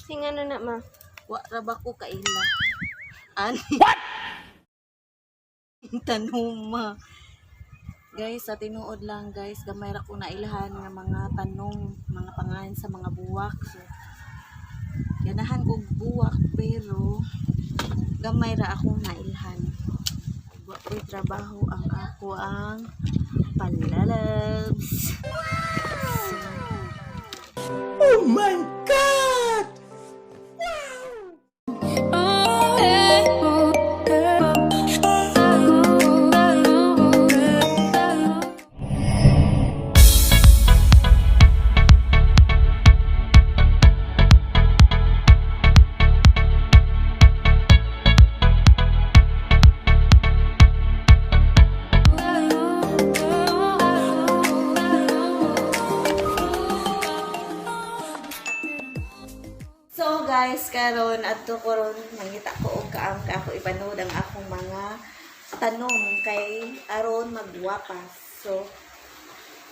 Sing ano na, ma? Wa ra ba ko kaila? Ani. What? Tanom, ma. Guys, sa tinuod lang, guys, gamay ra ko nailhan nga mga tanom, mga pangalan sa mga buwak. So, ganahan kog buwak pero gamay ra akong nailhan. Wa ko'y trabaho ang ako ang palalabs. So, Oh my God! So guys, karon adto ko ron mangita ko og kaang ka ako ipanood ang akong mga tanom kay aron magwapas. So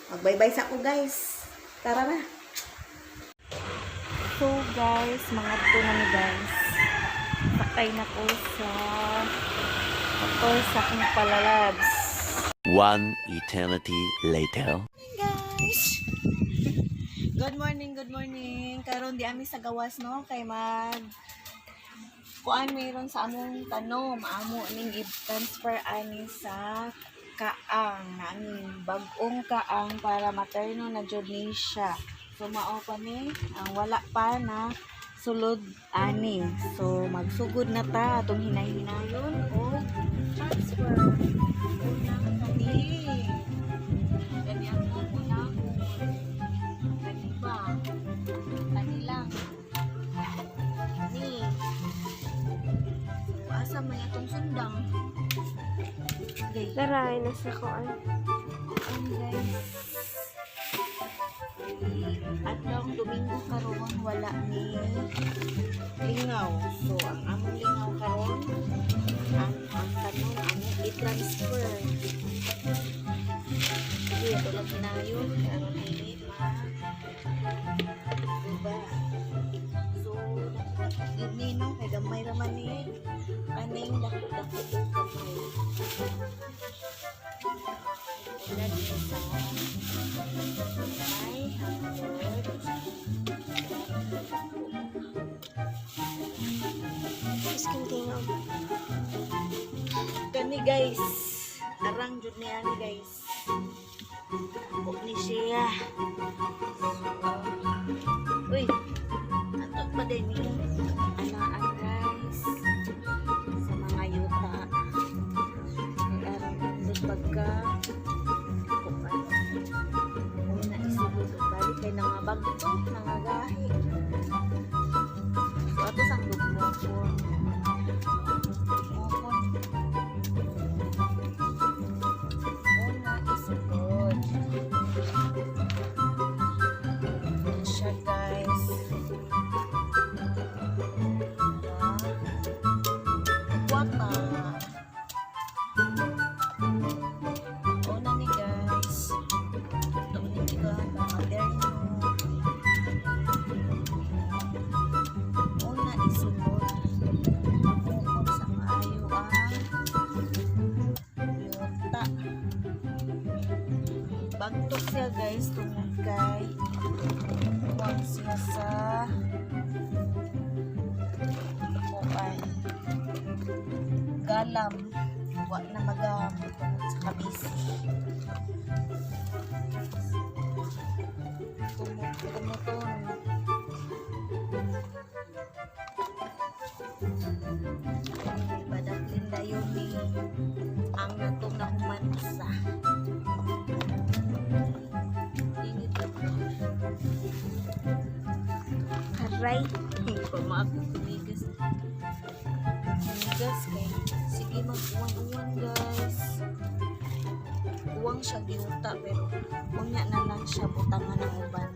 magbaybay sa ko, guys. Tara na. So guys, mga to na ni guys. Sakay na ko sa motor sa akong palalabs. One eternity later. Guys. Good morning, good morning. Karon di ami sa gawas, no, kay mag kuan meron sa among tanom, amo ning i-transfer ani sa kaang namin, bag-ong kaang para materno na jud ni siya. So mao pa ni ang wala pa na sulod ani. So magsugod na ta atong hinay-hinayon o transfer. Unang kani. Kani ang unahon. Kani ba? Kani lang. Ni. So, asa may atong sundang? Okay. Daray, nasa koan. Ano, guys? Adlong Domingo karon wala ni lingaw. So ang among lingaw karon ang tanon among i-transfer. Sige, ito lang hinayon karon dili ma diba? So, ini no kay gamay ra man ni aning dako-dako og gamay. Wala dito sa may hangod. Iskin tingaw. Kani guys, arang jud niya ni guys. Ako ni siya. Uy, ato pa din ni anaan guys sa mga yuta. Kay arang doon pagka kuan. Una isugod og balik kay nangabagto, nangagahi. So ato sang lugmokon. Lugmokon. Una isugod. Ayan siya, guys. Wapa. Una ni guys. Ito ni ka materno. Una isulod. Bukod sa maayo ang yuta. Bagtok siya guys tungod kay huwag siya sa kuan galam, wa na magamit tungod sa kabisi. Tumuton padaklin dayon ni ang natong nahuman usa. Init na po. Aray, pamaako tumigas. Tumigas kay sige mag-uwan-uwan guys. Uwang siya giuta pero unya na lang siya butangan ng uban.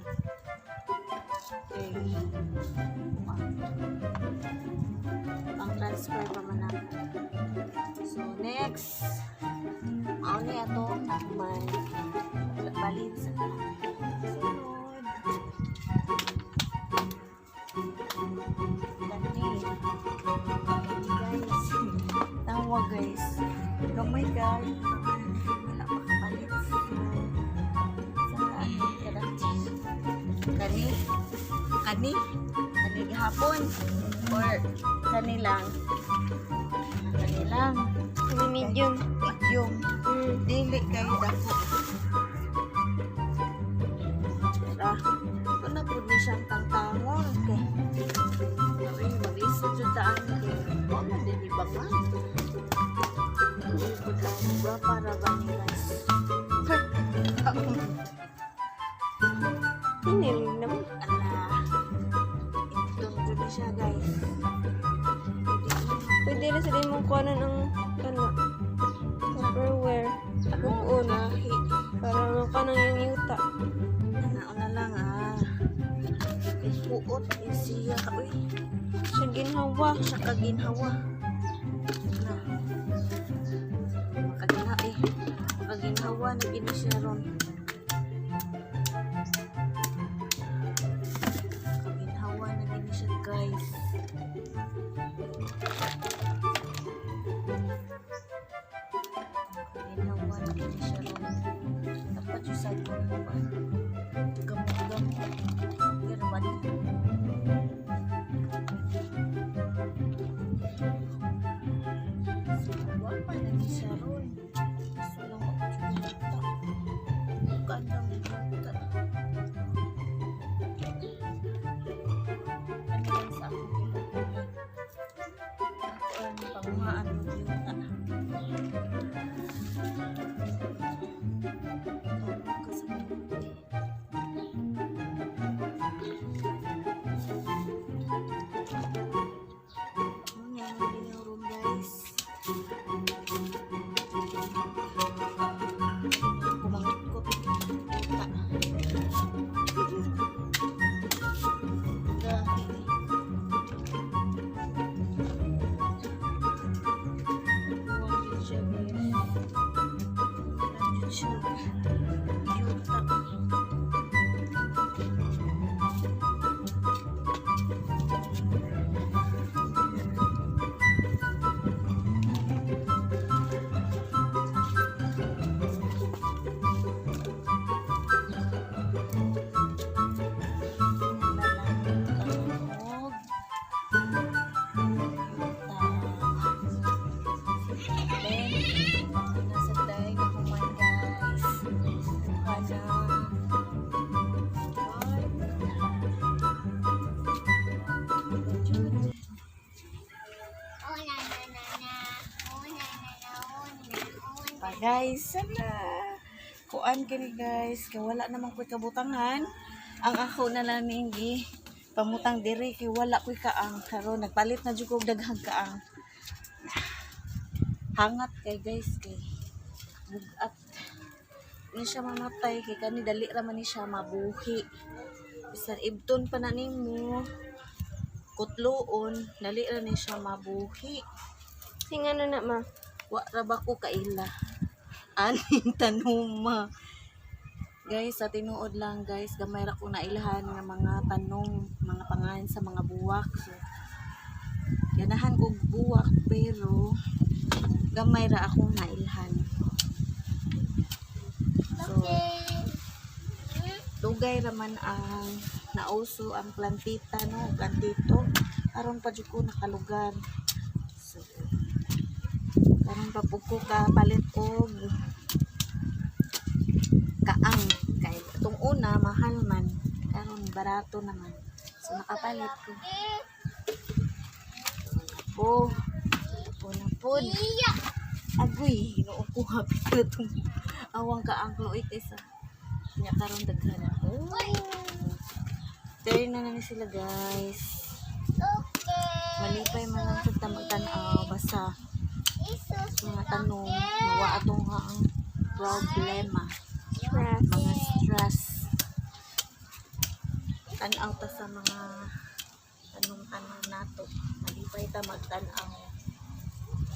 Okay. Uwang. Pang transfer pa man ako. So next, mao ni atong nahuman. Balin sa sunod. Kani. Guys. Tawa, guys. Gamay guys. Wala makapalit sa ano kara. Kani. Kani. Kani gihapon. Or kani lang. Kani lang. Kani medium. Medium. Dili kayo dako. Tara. Ito na po ni siyang tangtangon. Kay. Ay, mag-isip jud ta ang kay. Wa man din iba man. Uy, pud ang ba para ba ni guys? Hinil naman. Ala. Ito po ni siya, guys. Pwede na sa mong kuhanan ang kana. Tupperware. Buon. Lahi. Para makuha ng yung yuta. Ano na lang ah. Kay puot eh, siya ka. Uy. Siya ginhawa. Siya kaginhawa. Na. Makagina eh. Makaginhawa na gini siya ron. Kaginhawa na gini siya, guys. Kaginhawa na gini siya ron. Dapat yung sa ba? Gamot-gamot. Pero ba niya? So, wa pa na ni siya ron. So, lang ako dyan. Bukan lang yuta. Ano lang sa akong ginawa? Ako ang panguhaan ng yuta. Tulog ka sa tubig. Ano nga yung room, guys? Kumangkot. Yuta. Dahil. Buwan siya, guys. Nandiyan siya. Yuta. Lalamog. Yuta. Then, nasa tayo na kuman, guys. Mukha na. Bye. Pa guys, sana. Kuan kini, guys, kay wala naman ko'y kabutangan. Ang ako na lang ning gi pamutang diri kay wala ko'y kaang karon nagpalit na jud kog daghang kaang. Hangat kay, guys, kay bugat ni siya mamatay kay kani dali ra man ni siya mabuhi. Bisan ibton pa na nimo kutloon, dali ra ni siya mabuhi. Sing ano na ma? Wa ra ba ko kaila aning tanuma. Guys, sa tinuod lang, guys, gamay ra ko nailhan nga mga tanom, mga pangalan sa mga buwak. So, ganahan kog buwak pero gamay ra akong nailhan. So, dugay ra man ang nauso ang plantita, no, plantito. Karon pa jud ko nakalugar. So, karon pa pud ko kapalit og kaang kay itong una mahal man, karon barato naman. So nakapalit ko. Po. Una pod. Agoy, Ginoo ko, hapit na tong awang kaang luoy kaysa nya karon daghan ako. Turn na na ni sila, guys. Malipay man lang pud ta magtan-aw basta mga tanong mawa atong ang problema, Stress. Mga stress. Tan-aw ta sa mga tanong-tanong nato. Malipay ta magtan-aw.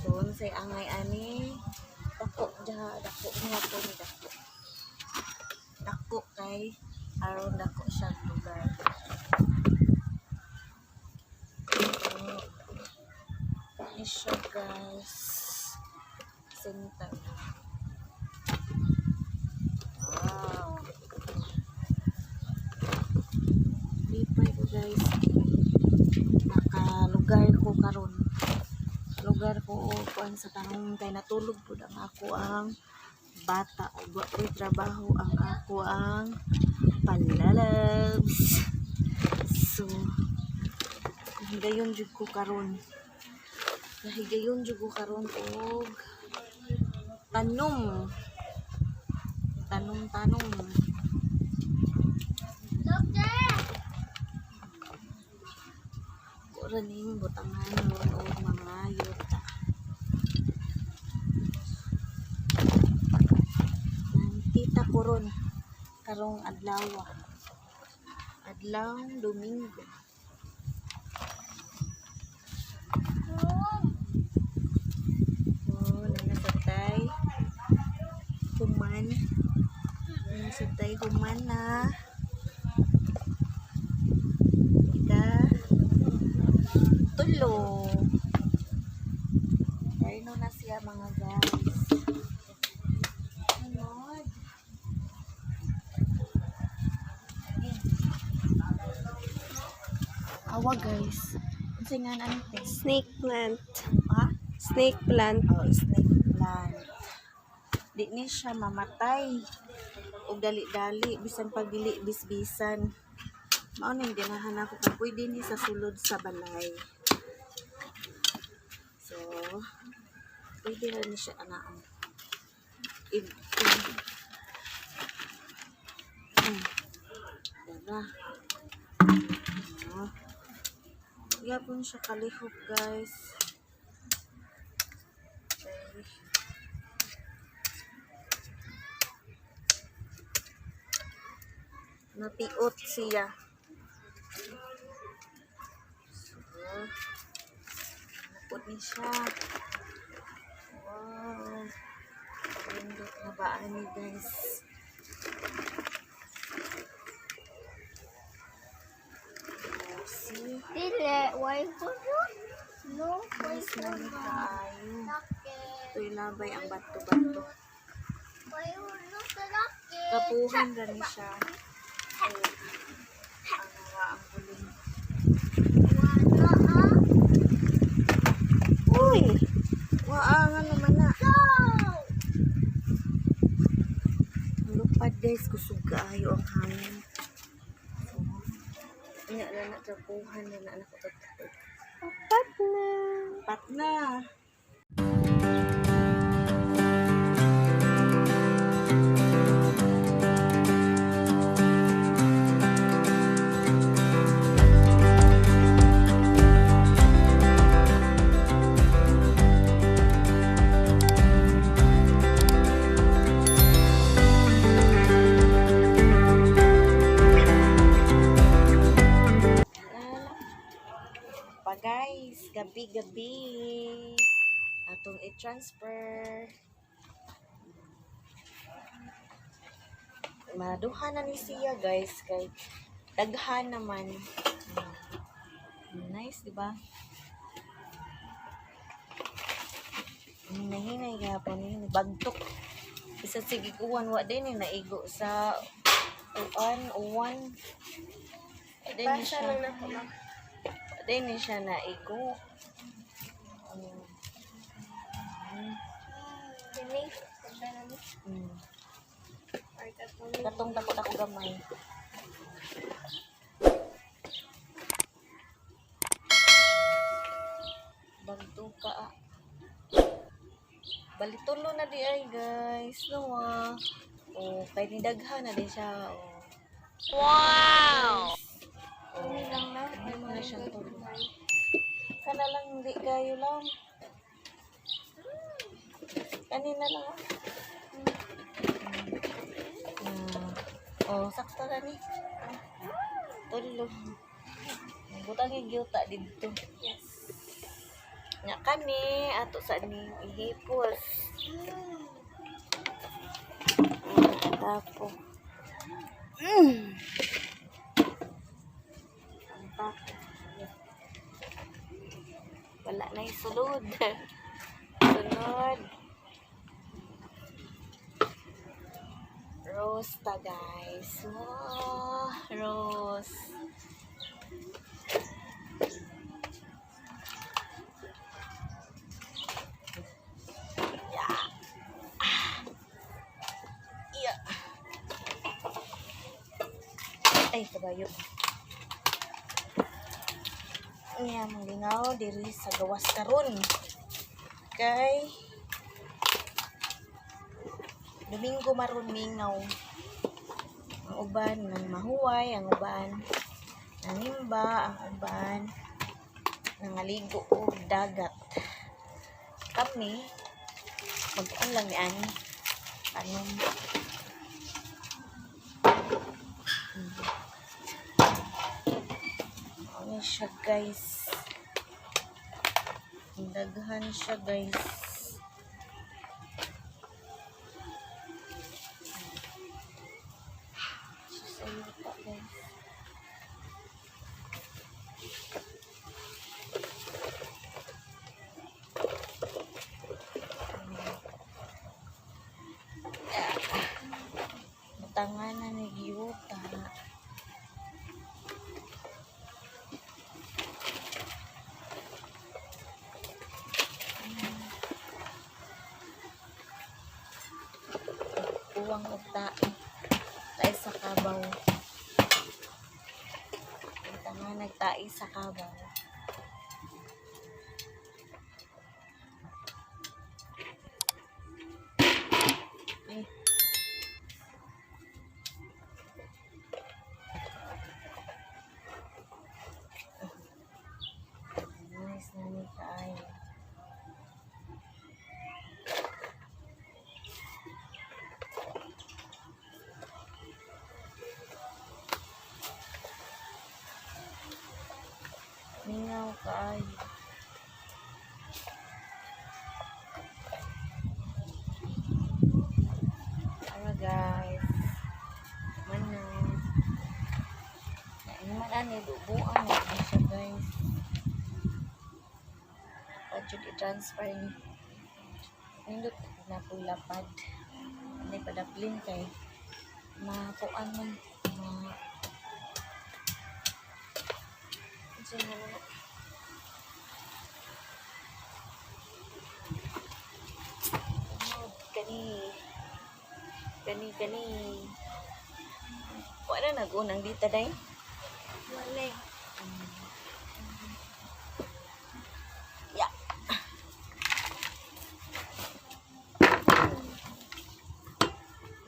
So, unsay angay ani? Dako diha, dako nga po ni dako. Dako kay aron dako siya lugar. Ni siya, guys. Center. Wow. Lipay ko, guys. Nakalugar ko karon. Lugar ko o kuan sa tanong kay natulog pud ang ako ang bata o wa ko'y trabaho ang ako ang palalabs. So, higayon jud ko karon. Nahigayon jud ko karon og tanom. Tanom-tanom. Ora ning butangan ron og mga yuta. Ang tita ko ron karong adlaw. Adlaw Domingo. Oh, nanasatay. Human. Nanasatay human na. Ika. Tulo. Ayun na siya, mga guys. Anod. Awa, guys. Ang nga ante. Snake plant. Ha? Snake plant. Oh, snake plant. Di ni siya mamatay. Og dali-dali bisan pag dili bisbisan. Mao ning ganahan ako kung pwede ni sa sulod sa balay. So, pwede ra ni siya anaon. I, i, Dara. Ano? Gapon siya kalihok, guys. Okay. Napiot siya. So, napod ni siya. Wow. Lindot na ba ani, guys? Oh, see? Dili, why ko No, why Nice ko na ni kaayo. Rocket. Ito'y labay ang bato-bato. Why no sa rocket? Kapuhan gani siya. So, ang mga ang guling. Wala ah. Uy! Waa nga naman na. Go! Ang lupad, guys, kusog kaayo ang hangin. So, nya na na trapuhan na na anak ko. Apat na. Pat na. Pa, guys, gabi-gabi atong i-transfer. Maduha na ni siya, guys, kay daghan naman. Nice, di ba? Hinahinay gapon ni bagtok. Isa sige kuwan wa din ni naigo sa uan uwan. Wa din ni Basa siya. lang na ako, ma. Wa ni siya naigo. Dili. Ganda na ni. Or katong Katong takot ako gamay. Bagto ka ah. Balitulo na di ay, guys. No ah. Oh, kay ni daghan na di siya. Oh. Wow! Oh, lang na. May mga siyang tulo. Sana lang hindi kayo lang. Kanina lang ah. Oh, sakto na ni. Tulo. Butang yung gyuta dito. Yes. Nga kani ato sa ning ihipos. Tapo. Ang tapo. Wala na sulod. Sunod. Rose ta, guys. Wow, rose. Yeah. Ah. Yeah. Ay, kabayo. Niya, manglingaw diri sa gawas karon. Kay Domingo maron mingaw. Ang uban nang mahuway, ang uban nanimba, ang uban nangaligo og dagat. Kami mag-on lang ni ani. Anong Ano siya, guys. Ang daghan siya, guys. Sus, ayun pa, guys. Butangan na ni Giyuta. Uwang og tae. Tae sa kabaw. Butangan nagtae sa kabaw. Ay. Nice na ni kaayo. Mingaw kaayo. Ara, guys. Mana. Kain man ani dubuan na ni siya, guys. Pwede i-transfer ni. Nindot na po lapad. Hindi padaplin kay makuan man ma Unsa man na? Sunod, kani kani kani wala nagunang dita day. Wala eh. Yeah.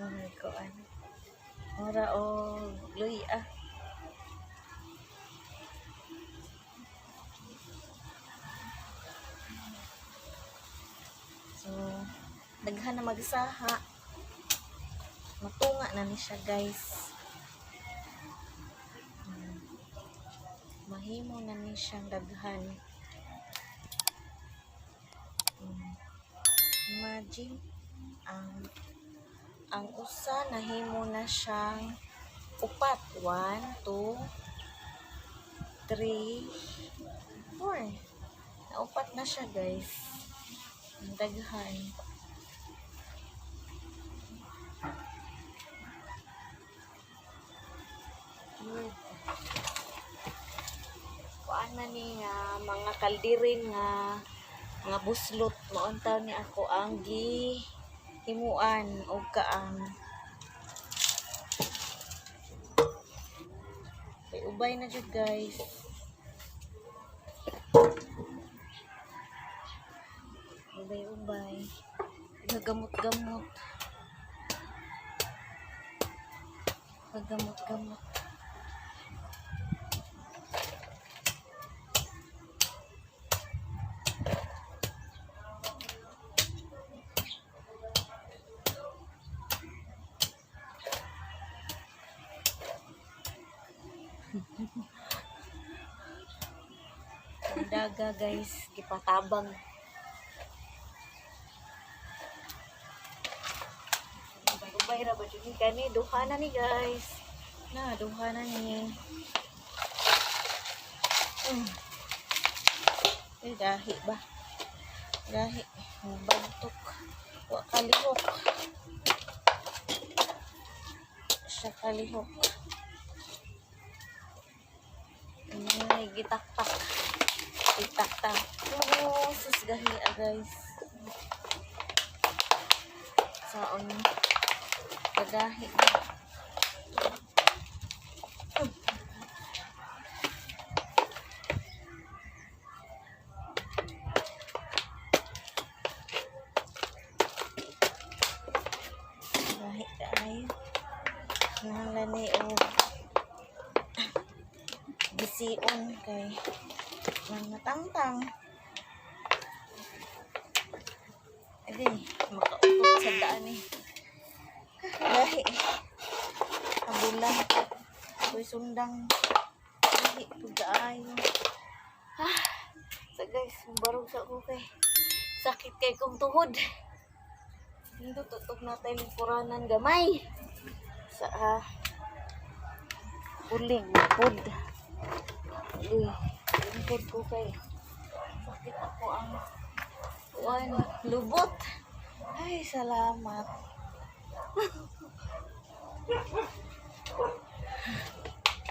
Oh my God. Ora o luy ah. So, daghan na magsaha. Matunga na ni siya, guys. Mahimo na ni siyang daghan. Imagine ang usa nahimo na siyang upat. 1, 2, 3, 4. Naupat na siya, guys. Ang daghan. Good. Kuan man ni nga mga kaldirin nga mga buslot maon taon ni ako ang gi himuan og kaang kay ubay na jud, guys. Ubay ubay, gagamot gamot, gagamot gamot. Ang daga, guys, gipatabang. Ubay ra ba jud ni kani duha na ni, guys. Na duha na ni. Gahi ba? Gahi. Bagtok. Wa kalihok. Siya kalihok. Ay, gitaktak. Itaktak. Oh, sus gahi ah, guys. Saon. Gagahi. Gahi kaayo. Kinahanglan ni og gision kay nang natangtang. Adi, makautot sa daan eh. Gahi. Abula. Ako'y sundang. Gahi, pagkaayo. Ah, sa guys, barog sa ako kay sakit kay kong tuhod. Nindot tutog na tayo lingkuranan gamay. Sa puling, pud. Uy, lingkod ko kay sakit ako ang kuan, lubot. Ay, salamat.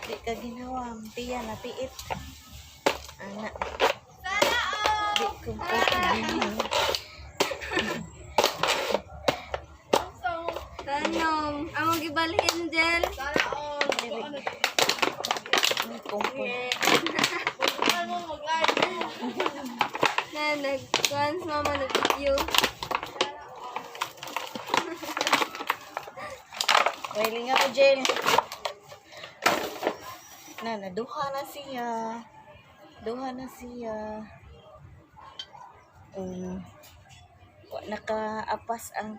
Di ka ginawa, tiya na piit. Ana. Di ko pa. Tanong. Among gibalhin, Jel. Ang kumpol. Na, nag-kuhan sa mama, nag-video. Wailing ako, Jel. Na, naduha na siya. Duha na siya. Wa nakaapas ang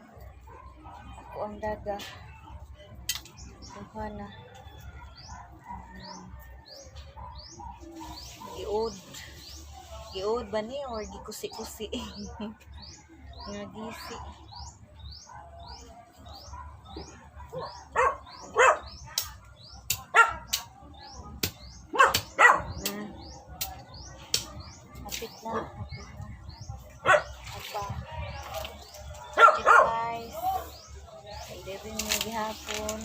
ako ang daga. Duha na. Giod. Giod ba ni or gikusi-kusi? Nga gisi. Na. Hapit na. Hapit na. Apa. Check guys. Hindi rin na gihapon.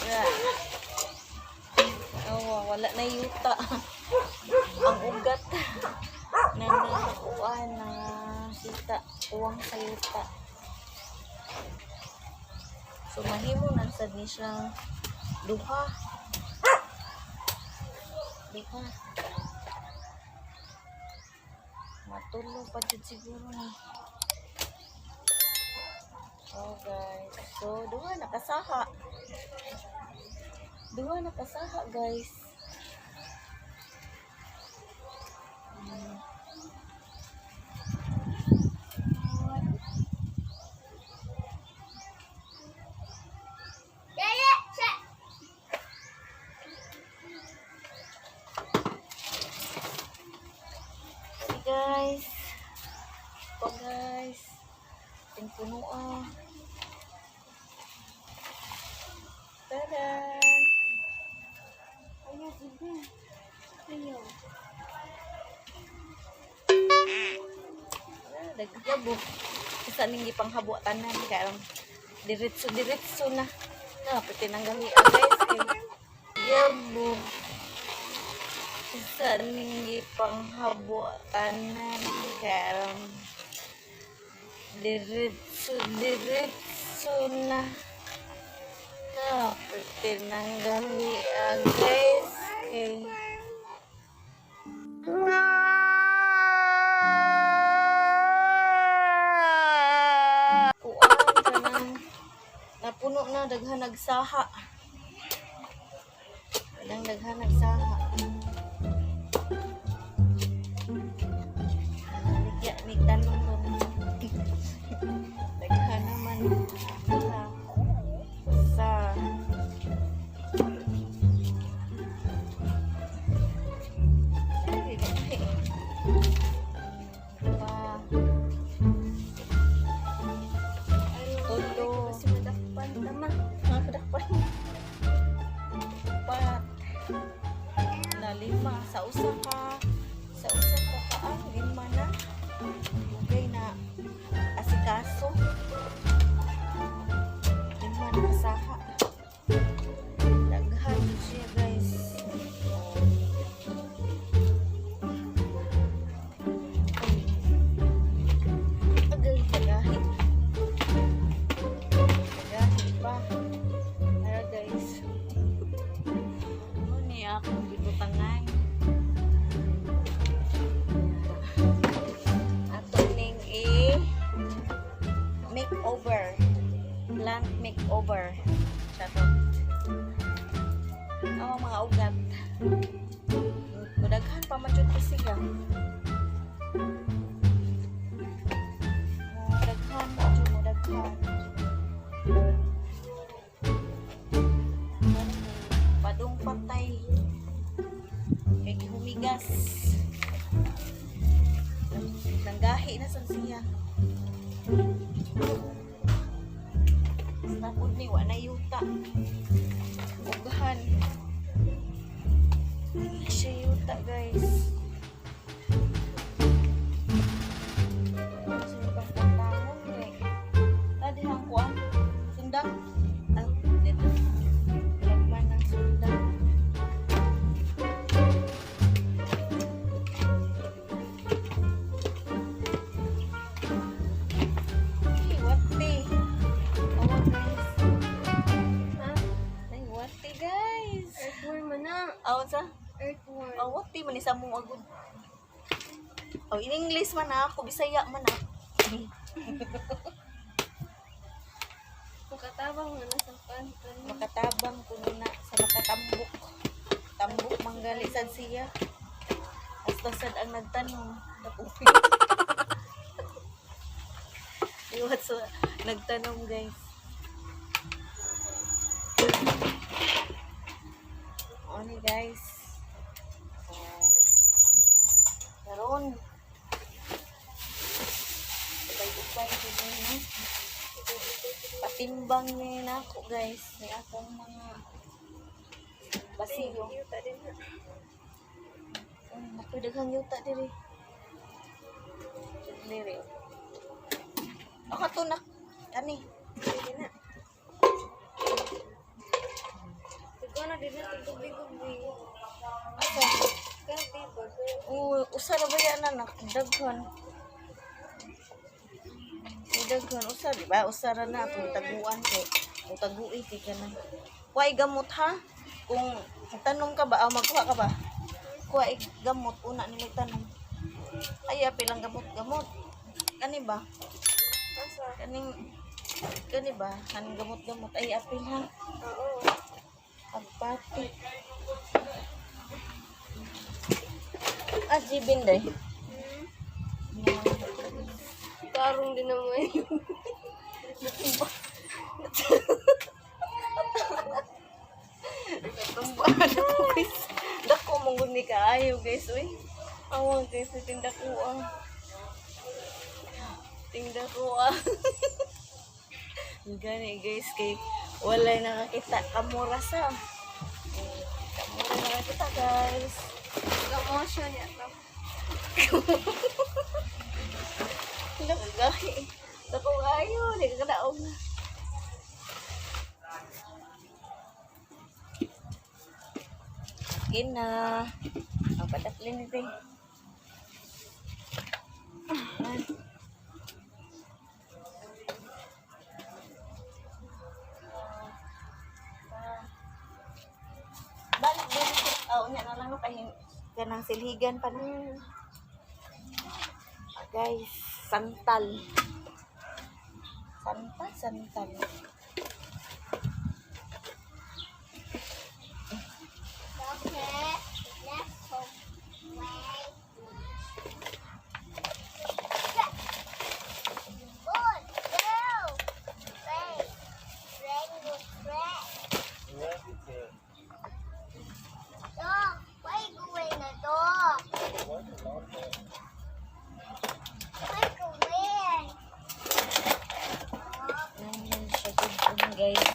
Yeah. Oh, wala na yuta. Ang ugat na nakuha na sita uwang sa yuta. So mahimo na sad ni siyang duha. Duha. Matulo pa jud siguro ni. Oh guys. So duha nakasaha. Duha nakasaha, guys. Hey guys. Pa guys. Ting puno ah. Tadan! Ayaw, iba. Ayaw. Ah, Nagyabo. Isa ning gipanghabo tanan kay aron diretso diretso na. Na pati nang gahi ah, guys kay yabo. Isa ning gipanghabo tanan kay aron diretso diretso na. Na pati nang gahi ah, guys kay kuan kanang napuno na daghan nagsaha. Walang daghan nagsaha. Naligya mig tanong ron. Daghan naman sa ay, daghan. Pa. Take over. Charot. Ang mga ugat. Mudaghan pa man jud ko siya. Mudaghan pa jud, mudaghan. Padung patay. Kay gihumigas. Nanggahi na sad siya. Basta pud ni wa na yuta. Ughan. Wala siya yuta, guys. Sa ibang pantangon, eh. Tadi ang kuan. Sundang. Ah, dito. Lagman ng sundang. Hey, what the? Oh, guys. Ha? Ay, what the, guys? Earthworm man na. Aw, sa? Earthworm. Oh, what the man isa mong agud. Oh, in English man ako, Bisaya man ako. Makatabang nga na sa pantan. Makatabang kuno na sa makatambok. Tambok manggali sad siya. Hasta sad ang nagtanong. Tapos Iwat sa nagtanong, guys. Ano, guys? So, karon. Ubay-ubay jud ni, no? Patimbang ni nako, guys, ni akong mga basiyo. Yuta din na. Ako daghang yuta diri. Diri. Ako to nak kani. Pwede na. Ikaw na din na tubig-tubig. Asa? Gabi ba? Oo, usa ra ba yan anak? Daghan. May daghan usa di ba? Usa ra na kung taguan kay kung tagui kay kana. Kuha gamot ha. Kung tanong ka ba, ah, magkuha ka ba? Kuha gamot una ni magtanong. Ay, pilang gamot-gamot. Kani ba? Asa? Kaning kani ba? Kaning gamot-gamot ay apil ha. Oo. Pagpati. Ah, jibin day. Karong din naman. Natumba na ko, guys. Dako mong guni kaayo, guys. Uy. Awa guys, tinda ko ah. Tinda ko ah. Gani guys, kay walay nakakita. Kamura sa. Kamura nakakita, guys. Kamotion niya to. Nakagahi. Dako kaayo, di ka kadaog. Okay na. Ang padaklin nito eh. Ay. Balik dili sa oh, unya na lang no kay kanang silhigan pa na. Ah, guys, santal. Santal, santal. Okay, let's go. Wait. One, two, three. Rainbow red. Dog, why you going the dog? Why go in? Naman siya gud ano, guys.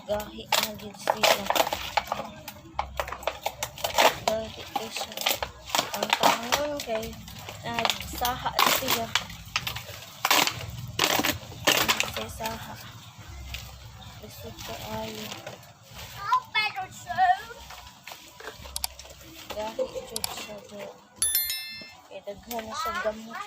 Gahi na gid siya. Gahi kay siya. Ang tangon kay nagsaha siya. Siya saha. Lisod kaayo. How better soon? Gahi jud siya do. Kay daghan na siya gamot.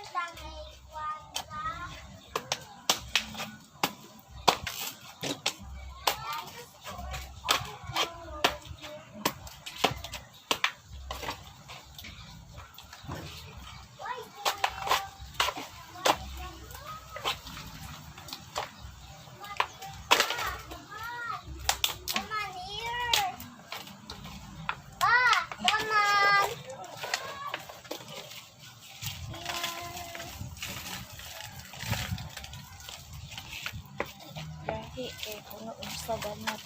Gahi kay puno og sa gamot.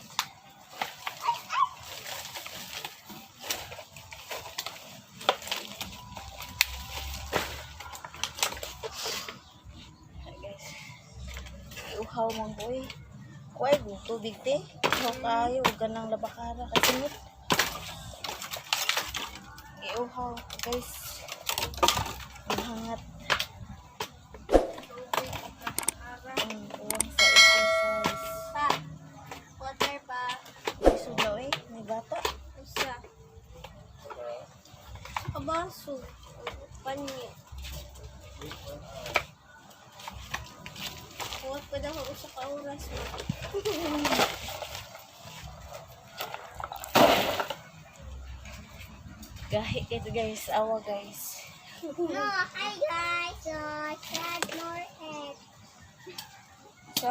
Hi, guys. Iuhaw man boy. Kuay go tubig te. Uhaw kayo ug ganang labakara kasimot. Iuhaw guys. Ang hangat. Ang kuwang sa exercise. Pa. Water pa. Iso daw eh, may bata. Usa. Kabaso. Panyo. Huwag pa daw ako sa kauras. Gahi ito guys, awa guys. No, hi guys. So, sad more head. So,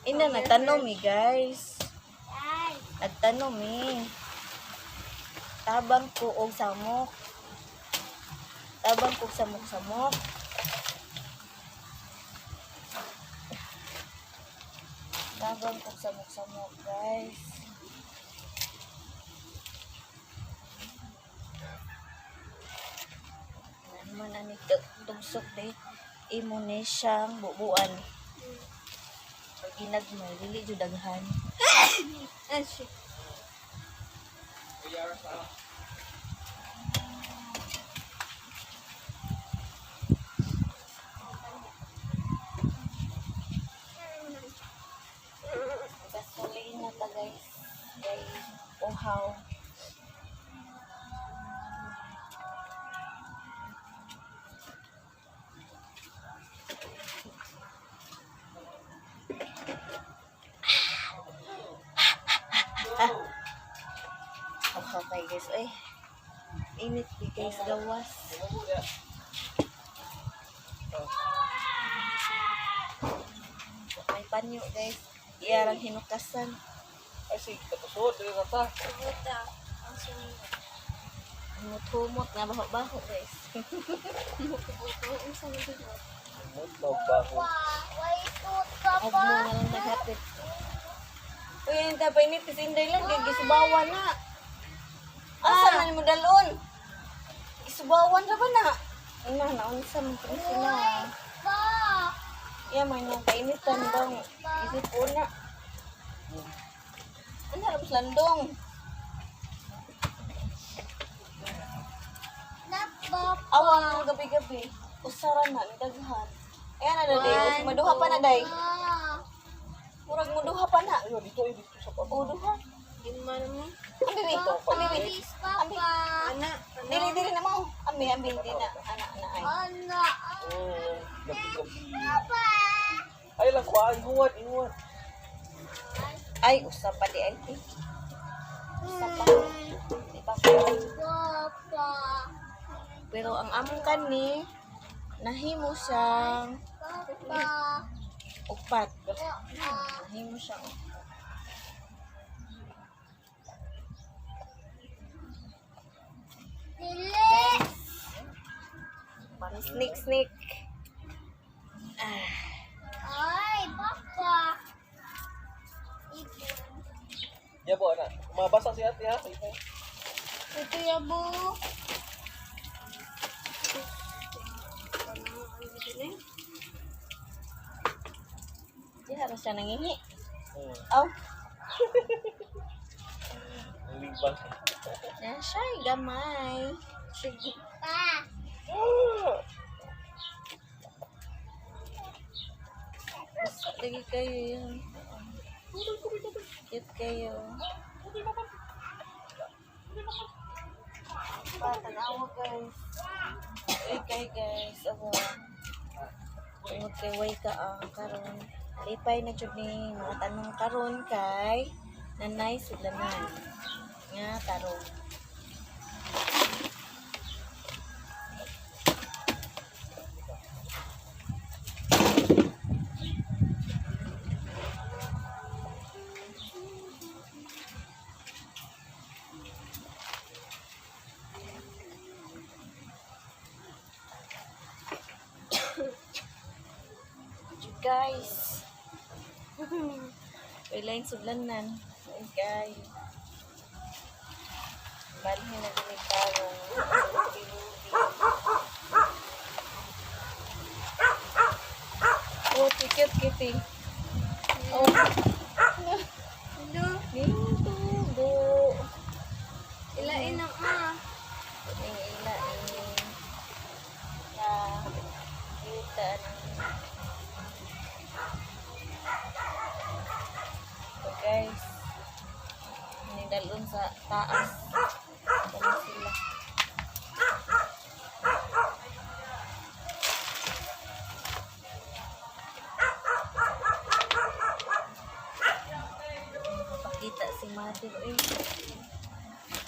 ina nagtanom eh guys. Guys, Nagtanom eh. Tabang ko og samok. Tabang ko og samok-samok. Tabang ko og samok-samok guys. Ano man ani tugsok day imo ni siyang bubuan. Pag ginagmay dili jud daghan. Ah, shit. Gasolina ta guys. Kay uhaw. Uhaw kay guys. Ay, init di guys gawas. May panyo guys. Iyarang hinukasan. Ay, sige, katusod. Dili na ta. Puta. Ang sunod. Humot-humot nga baho-baho guys. Buto. Ang sunod. Humot na baho. why tooth ka Huwag pa? mo na lang naghapit. Uy, yung tapay ni Pisinday lang, kay gisubawan na. Asa na ni mo dalon? Gisubawan ra ba na? Ina, naunsa man kini sila. Pa. Iya, may nang kainitan bang isip ko na. Ano harap landong? Napa. Awang ng gabi-gabi. Usara na, ni daghan. Ayan na, daday. Maduha pa na, day. Pa. Murag muduha pa na. Ayun, dito, eh, dito sa O, duha. Lima naman. Ambi, wait. Ambi, wait. Please, Papa. Ana. Dili, dili na mo. Ambi, ambi, di na. Ana, ana, ay. Ano? Gabi-gabi. Papa. Ay lang, kuhaan, inguwan, inguwan. Ay, usa pa di ay. Ti. Usa pa. Di pa pa. Papa. Pero ang among kani, nahimo siyang Papa. upat. Papa. Nahimo siyang upat. Dili. Pang sneak sneak. Ay, Papa. Ipon. Yabo, ana. Mabasa si ate, ha? Ito. Ito yabo. Di harus siya nangihi. Hmm. Aw, Ang libang. na siya gamay. Sige. Pa. Ah! Basta lagi kayo yun. Cute kayo. Pa, tanawa guys. Uy, kay guys. Abo. Tungod kay way ka ah, karon. Lipay na jud ni mga tanong karon kay nanay sudlanan nga tarong. You guys. Kay lain sudlanan. Lain kay. Balhin na din tarong. Lubi-lubi. Oh, ticket kitty. Oh. Hello. Ning tubo. Ilain ang ah. Ning ilain. Na yuta ni. So guys, nidalon sa taas. Kani sila. Pakita si mother eh.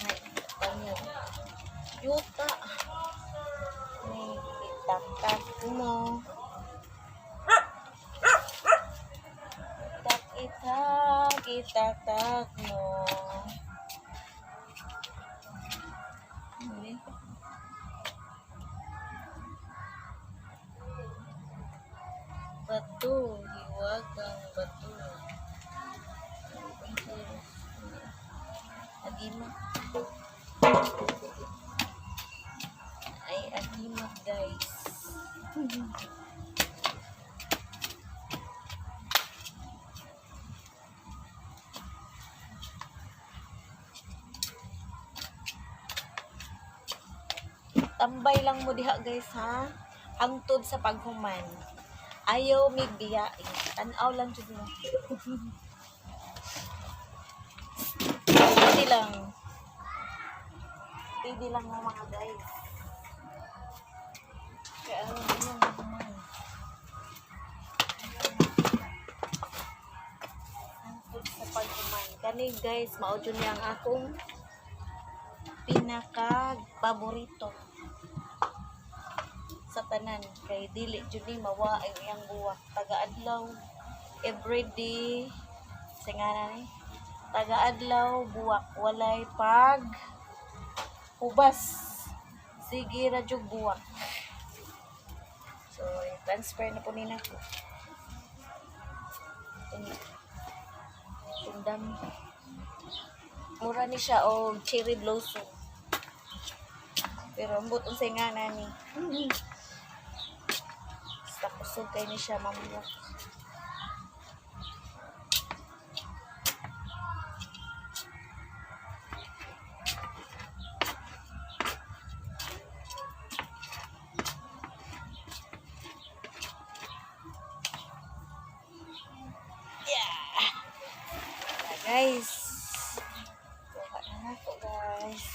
Ay, kanya. Yuta. May itaktak mo. Tak itak, itaktak mo. Ano eh? Bato, hiwagang bato. Agimat. Ay, agimat guys. Tambay lang mo diha guys ha. Hangtod sa paghuman. Ayaw migbiya. Tanaw lang jud mo. Pwede lang. Pwede lang mo mga guys. Kaya ano mo human. Hangtod sa paghuman. Kani guys, mao jud ni ang akong pinaka paborito sa tanan kay dili jud ni mawa ang iyang buwak taga-adlaw everyday sa nga na ni taga-adlaw buwak walay pag hubas, sige ra jud buwak. So transfer na po ni nako. Tundam mura ni siya og cherry blossom pero ambot unsay nga na ni. Basta kusog kay ni siya mamuk. Yeah. Guys. Kuha na nako guys.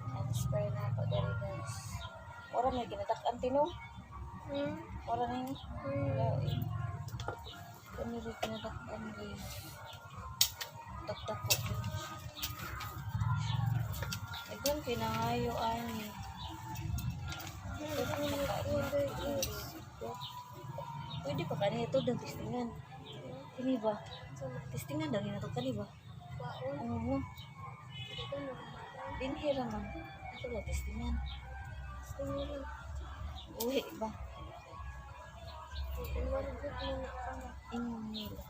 Transfer na ako dali guys. Ora may ginatak-an tino. Ora na yun. Wala eh. Kani rin ginatak-an guys. Taktak ko. Agun kinangayo ani. Pwede pa kani ito daw testingan. Kini ba? Testingan daw ni to kani ba? Waon. Oo. Ito na. Dinhi ra man. Ito ba testingan? Tingin. Uhi ba? Marugod mo na ka. Ingon nila.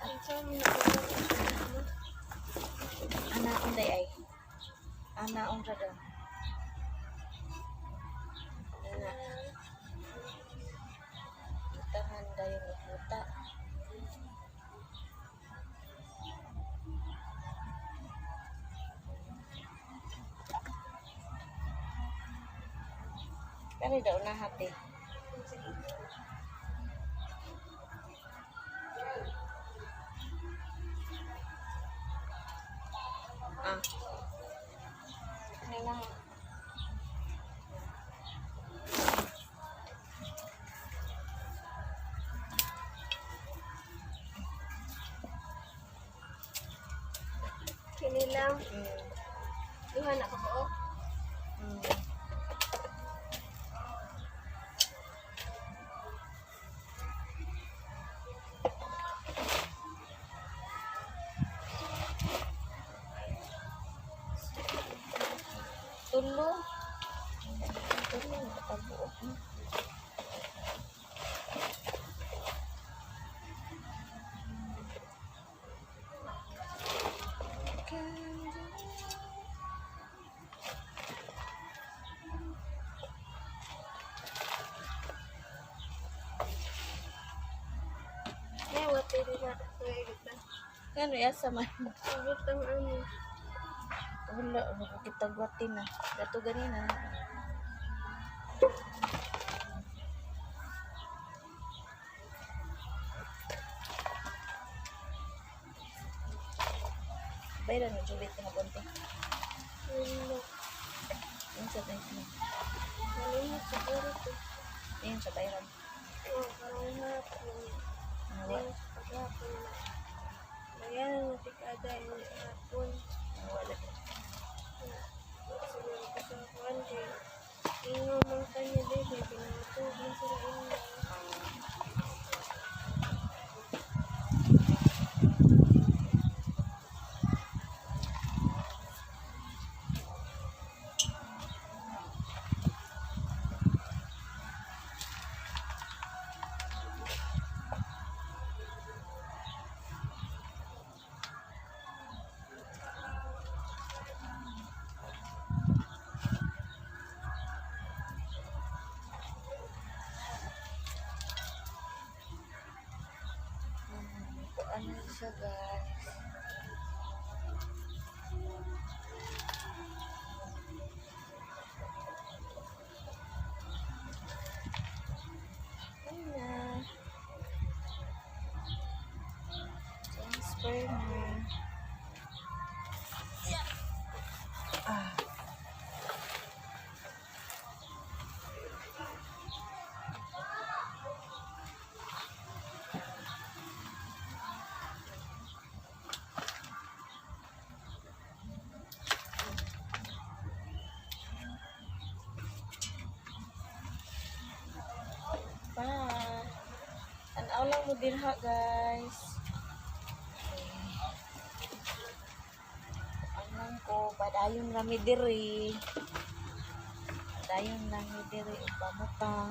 Ang sa mo na ka. Anaon day ay. Anaon ra daw. Ana. Butangan dayon og buta. Kani daw na hati. Ah. Ano lang. Kini lang. Duha na ka buok. Tulo. Ito na, nakabuok na. Eh, what did na? Wait, na. Ano yan sa man? Ugot ang ano. Wala, makakitagwatin na. Gato ganina. Bayran mo, Juliet, na konti. Wala. Yung sa type mo. Malimot siguro to. Ayun siya, bayran. Oh, karong hapon. Nawa, Ayun, sa paghapon na. Bayaran na tikada yung hapon. nawala. Siguro ko sa kuwan kay ingaw man kanya bebe, pinatugin sila ingaw. Ano siya, guys? Ayun na. Transfer na. Ah. Pa. Tanaw lang mo dirha, guys. Anong ko, padayon rami diri. Padayon lang mi diri ug pamutang.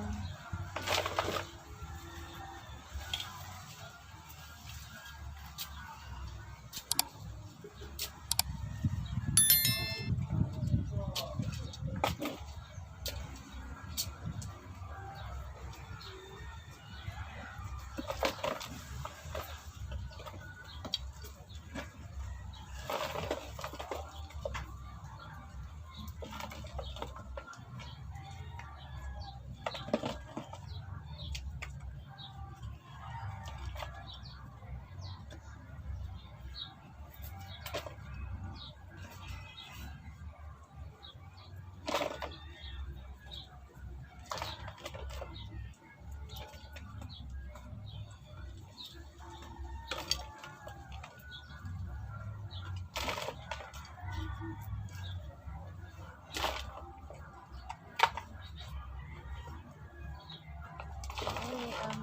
Ay, ang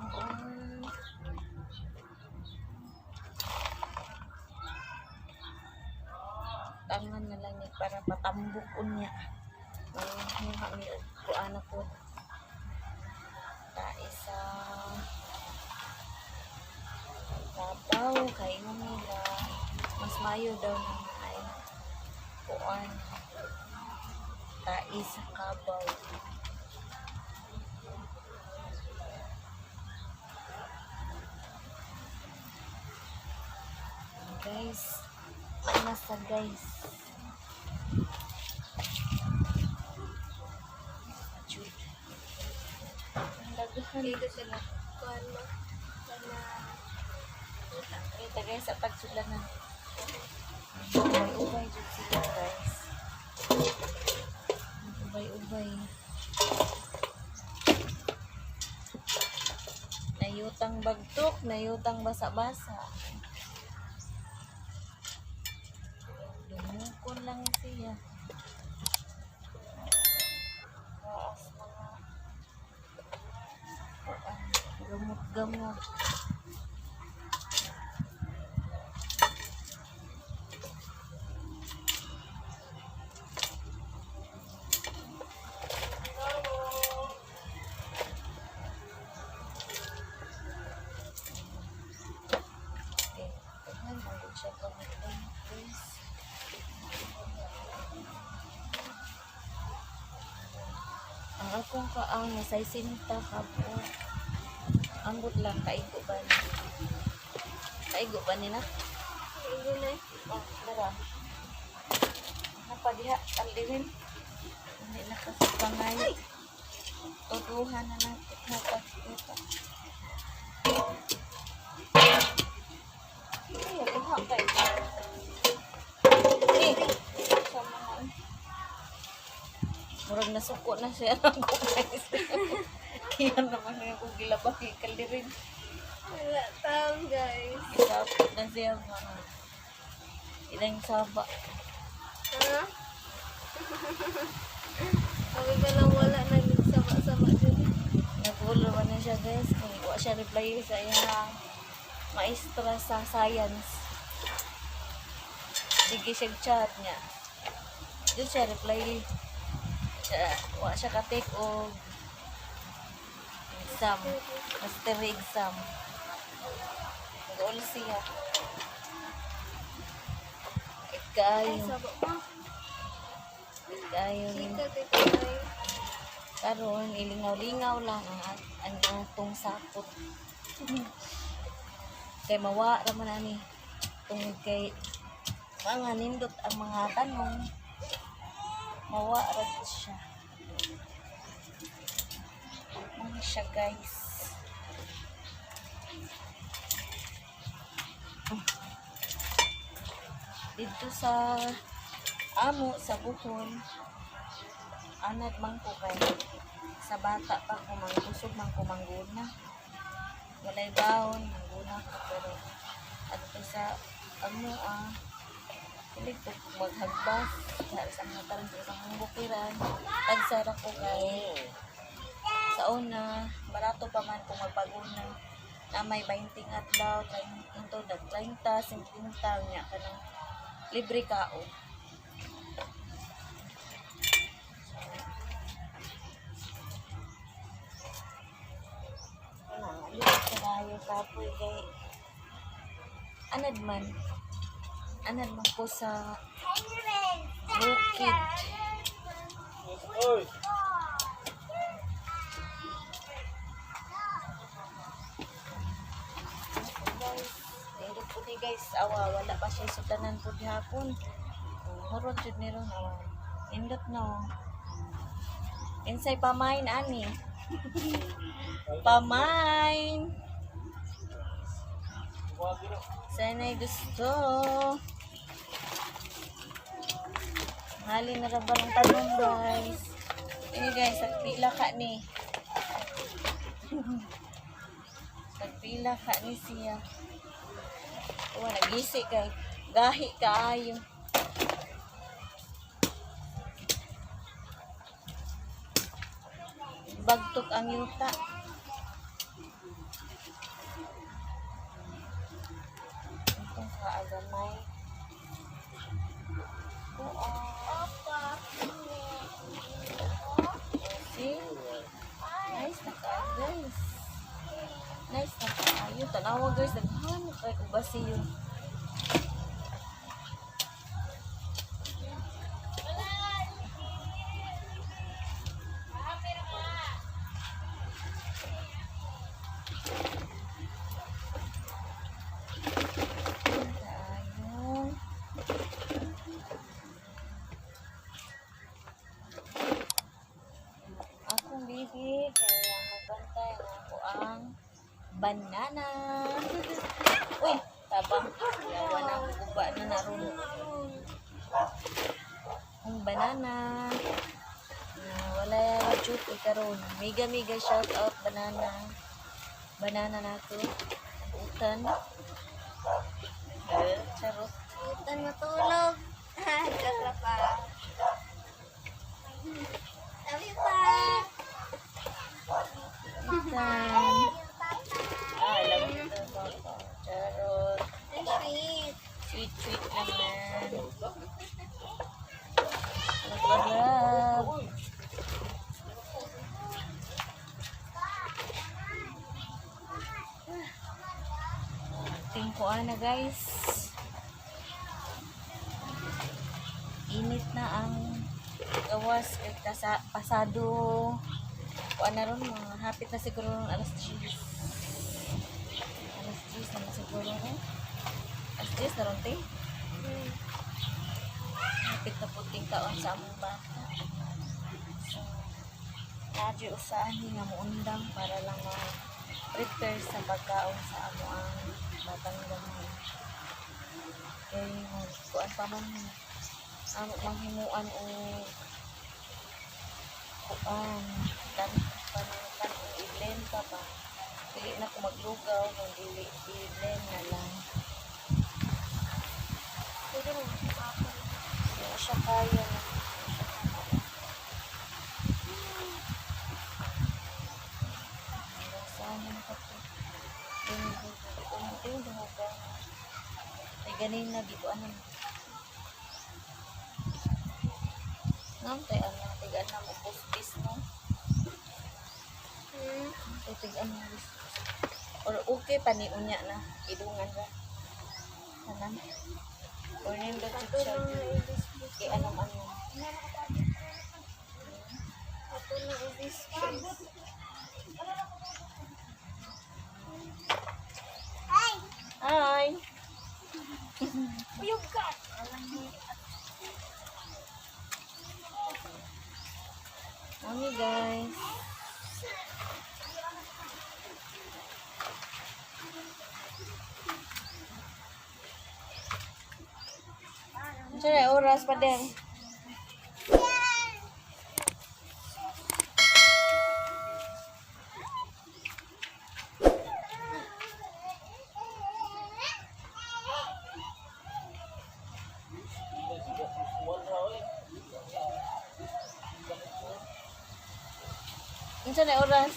tangan na lang ni para patambok unya. Manguha mi og kuan ako. Ta isa Tabaw kay ingon nila mas mayo daw nang ay kuan tai sa kabaw. Guys, may nasa guys. Jude. Ang daghan. Dito sila kuan mo. Kana Ay, tagay sa pagsulanan. Ubay-ubay jud sila guys. Ubay-ubay. Nayutang bagtok, nayutang basa-basa. Dumukon lang siya. Taas mga kuan, gamot-gamot. Akong kaang nasay sinta ka po. Ambot lang, kaigo ba ni? Kaigo ba ni na? Igo na. Oh, dara. Napadiha, kaldirin. Hindi na kasi pangay. Tuduhan na natin. Napagkita. Ay, duha kay. Eh, sa mga murag nasuko na siya ng guys. Kaya naman na yung gilabak kay kaldirin. Wala tam, guys. Isapot na siya mga ilang saba. Ha? Sabi ka lang wala na nagsama-sama dyan. Nagulo ba na siya, guys? Kung wa siya reply sa iyang maestra sa science. Sige siya chat niya. Doon siya reply. Siya, wa siya ka-take og exam. Mastery exam. Nag-ulo siya. Ay, Kaayo. saba pa. Kaayo. Chika, tita, ay. Karon ilingaw-lingaw lang ang atong sapot. Kay mawa ra man ani tungod kay mga nindot ang mga tanong. Mawa ra gid siya. Mga siya, guys. Dito sa amo sa Buhol, anad man ko kay sa bata pa ko mangkusog man ko mangguna. Walay baon, mangguna ko, pero adto sa amo ah dili ko maghagbas para sa mga taron sa isang bukiran. Tagsara ko kay sa una barato pa man kung magpaguna na may 20 adlaw, 30 dag 30 50 nya kanang libre kaon. Kaayo kapoy kay anad man. Anad man ko sa bukid. Oy! Guys, nindot po ni, guys. Awa, wala pa siya sutanan po gihapon. Hurot jud ni ron awa. Nindot no. Insay pamain ani. Pamain. Sana'y gusto. Halin na ra ba ng tanong, guys? Eh guys, tagpila ka ni. Tagpila ka ni siya. Uwa, nagisi kay. Gahi kaayo. Bagtok ang yuta. Itong kaagamay. Oo. Opo. See? Nice na ka, guys. Nice na kaayo. Tanawa, guys. Naghan na kay kubasi yun. Kaayo. Akong bibi, kaya magbantay na ako ang banana. Uy, tabang. Yawa na ako guba na naroon. Ang banana. Na wala duty karon. Mega mega shout out banana. Banana na ako. Utan. Eh, charot. Utan matulog. Joke lang pa. Love you pa. Utan. Ah, I love you too, Papa. Charot. Ang sweet. Sweet, sweet naman. Love, love, love. Tingkuan na, guys. Init na ang gawas kay pasado Kuan na ron, mga hapit na siguro ng alas 10. Alas 10 na siguro ron. Alas 10 na ron, te. Hapit na puting taon sa among bata. So, nadyo usaan ni nga muundang para lang ma-prepare sa pagkaon sa amo ang batang gamay. Kay kuan pa man amo manghimuan o kuan tan panantan o i-blend pa ba. Dili na ko maglugaw kung dili i-blend na lang. Pwede mo ako. Hindi na siya kaya na. Hindi siya kaya. Hanggang saan na ka to? Yung dumaga. Ay, ganin na, di ko ano. Ngam, tay, ano, tigaan na mo, puspis, no? Tay, tigaan mo, puspis. Or okay, paniunya na. Idungan ra. Tanan. Or nindot Ato siya. lang na i-dismiss. Kay anong ano. Ato lang i-dismiss. Ay! Hi! Uyog ka! Mami guys. Siyempre, oras pa din. Unsa na oras?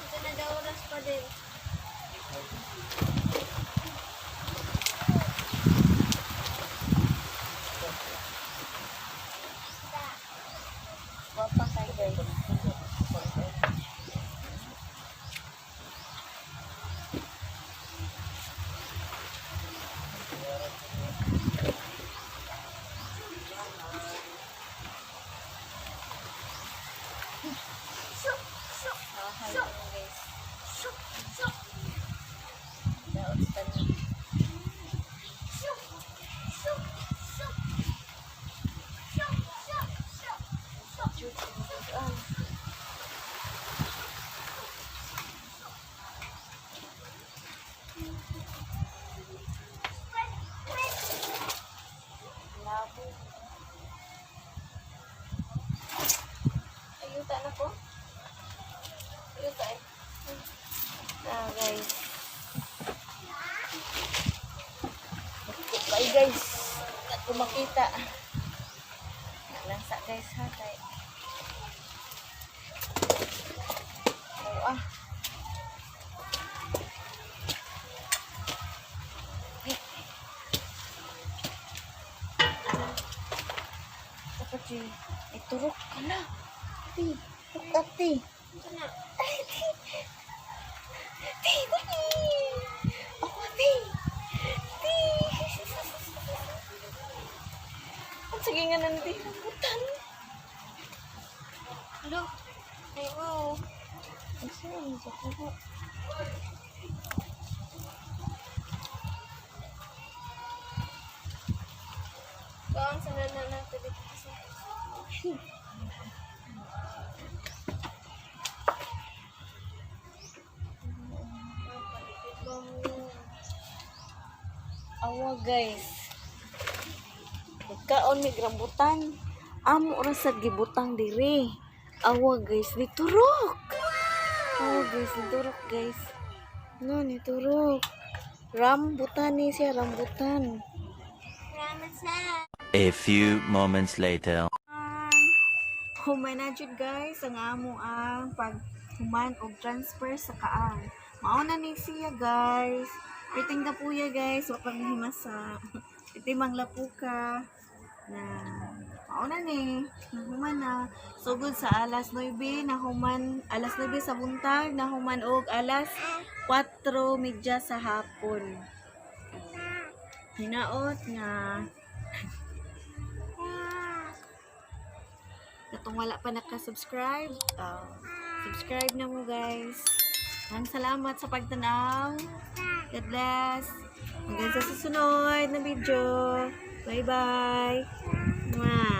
Ito na daw oras pa din. Wapa kay guys. Hi guys. Daot sa tanan. Labo. Ayuta na ko. Ayuta eh. Ah, guys. Bye guys. At ko makita. Lansa guys ha kay. Oh ah. Dapat yun. Ay, turok ka na. Ti, turok ka, ti. Ito na. Ay, ti. Ti, dali. Ako, ti. Ti. Ang sige nga na ti. Rambutan. Look. Ay, oh. Ang sige nga sa puno. Kaon sa nana natin dito sa Awa, guys. Nagkaon may rambutan. Amo ra sa gibutang diri. Awa guys, niturok. Awa guys, niturok guys. No, niturok. Rambutan ni siya, rambutan. Salamat sa... A few moments later. Human na jud guys ang amo ang paghuman og transfer sa kaang. Mao na ni siya guys. Piting na puya guys, wa pang himasa. Iti manglapuka na mao na ni nahuman na sugod sa alas 9 nahuman alas 9 sa buntag nahuman og alas 4:30 sa hapon. Hinaot nga Katong wala pa naka-subscribe, subscribe na mo, guys. Ang salamat sa pagtanaw. God bless. Hanggang sa susunod na video. Bye-bye. Mwah.